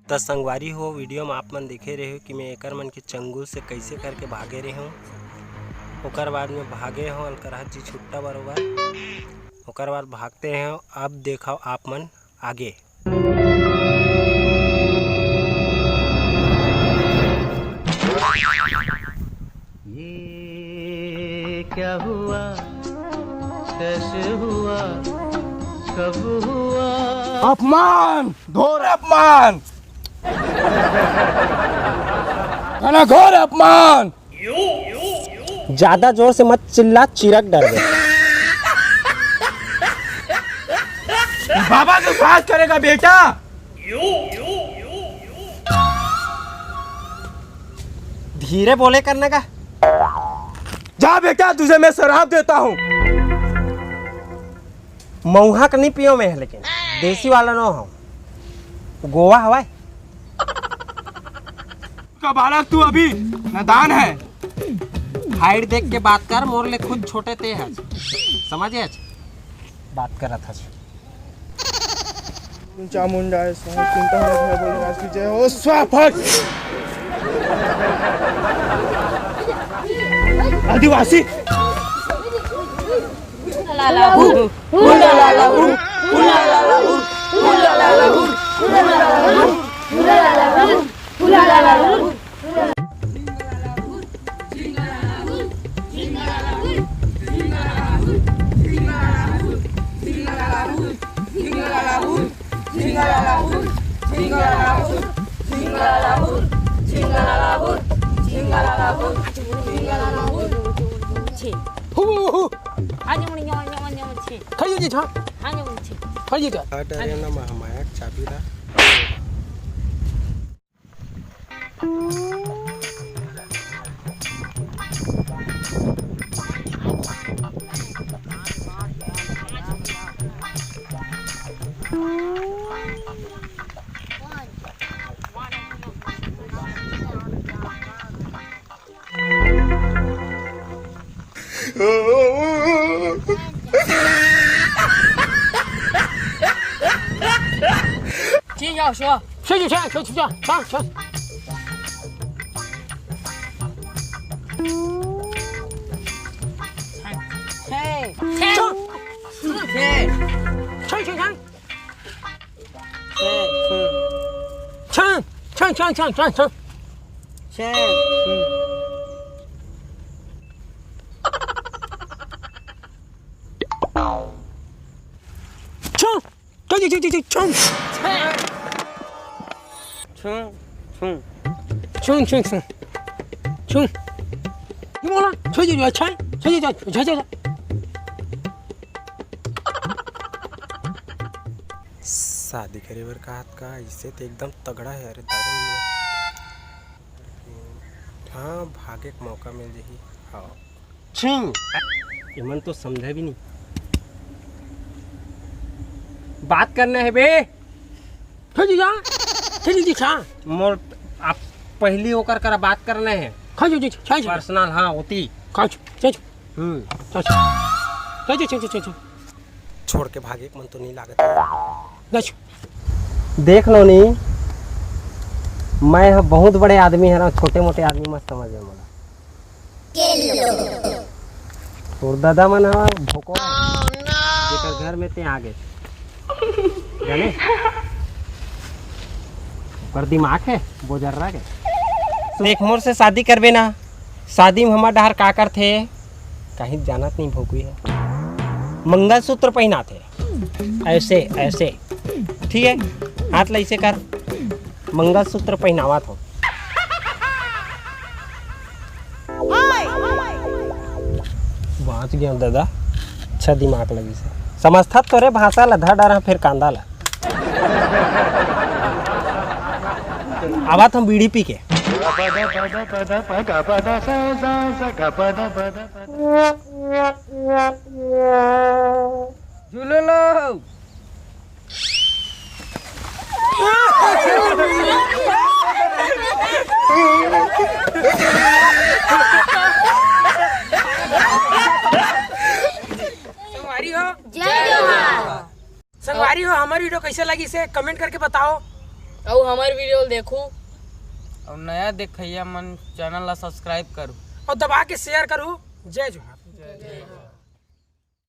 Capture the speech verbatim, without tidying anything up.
त संगवारी हो, वीडियो में आप मन देखे रहे हो कि मैं एकर मन के चंगुल से कैसे करके भागे रहे हूँ। ओकर बाद में भागे हूँ अलकरहत जी छुट्टा बरोबर। ओकर बाद भागते हैं। अब देखो आप मन आगे। ये क्या हुआ, कैसे हुआ, कब हुआ? अपमान, घोर अपमान, घनघोर अपमान। ज्यादा जोर से मत चिल्ला, चिरक डरबे। बाबा के पास करेगा बेटा। धीरे बोले करने का। जा बेटा, तुझे मैं शराब देता हूँ। मऊहा के नहीं पियो मैं, लेकिन देसी वाला नो हो, गोवा हवाए। का बालक तू अभी नादान है। हाइट देख के बात कर, मोर ले खुद छोटे ते हस, समझे हस? बात करत हस। चामुंडा है, स्वाहा चिंता है, भोलेनाथ की जय हो, स्वाहा फट। आदिवासी। शादी करे बर कहत का, इसे तो एकदम तगड़ा है। अरे दारू। हाँ, भागे के मौका मिल जाही। हाँ। छिंग। इमन तो समझे भी नहीं। बात करना है बे। खा जी जा। खा जी, खा। मोर, आप पहली ओकर करा बात करना है। खा जी, जी, खा जी। पर्सनल, हाँ, होती। खा जी, खा जी। हम्म। खा जी। खा जी, खा जी, खा जी। छोड़ के भागे के मन तो नहीं लागत। गच। देख लो नी, मैं ह बहुत बड़े आदमी हरं, छोटे मोटे आदमी मत समझ मोला। तोर दादा मन ह भोको, जेकर घर में ते आगे, जाने? ओकर दिमाग है बोजर्रा के। देख, मोर से शादी करबे ना, शादी में हमर डहर का करथे, कहीं जानत नहीं भोकवी है। मंगलसूत्र पहनाथे, ऐसे, ऐसे, ठीक है, हाथ ला ऐसे कर, मंगलसूत्र पहनावत हो। बाँच गया दादा, अच्छा दिमाग लगी से। समझथस तोरे भाषा ला, धर डारा फिर कांदा ला। आवत हम बीड़ी पी के। झूलो लो। संगवारी हो। जय जोहार। संगवारी हो, हमर वीडियो कैसे लगी से कमेंट करके बताओ। अउ हमर वीडियो ल देखू। अउ नया देखइया मन चैनल ला सब्सक्राइब करू। अउ दबा के शेयर करू। जय जोहार।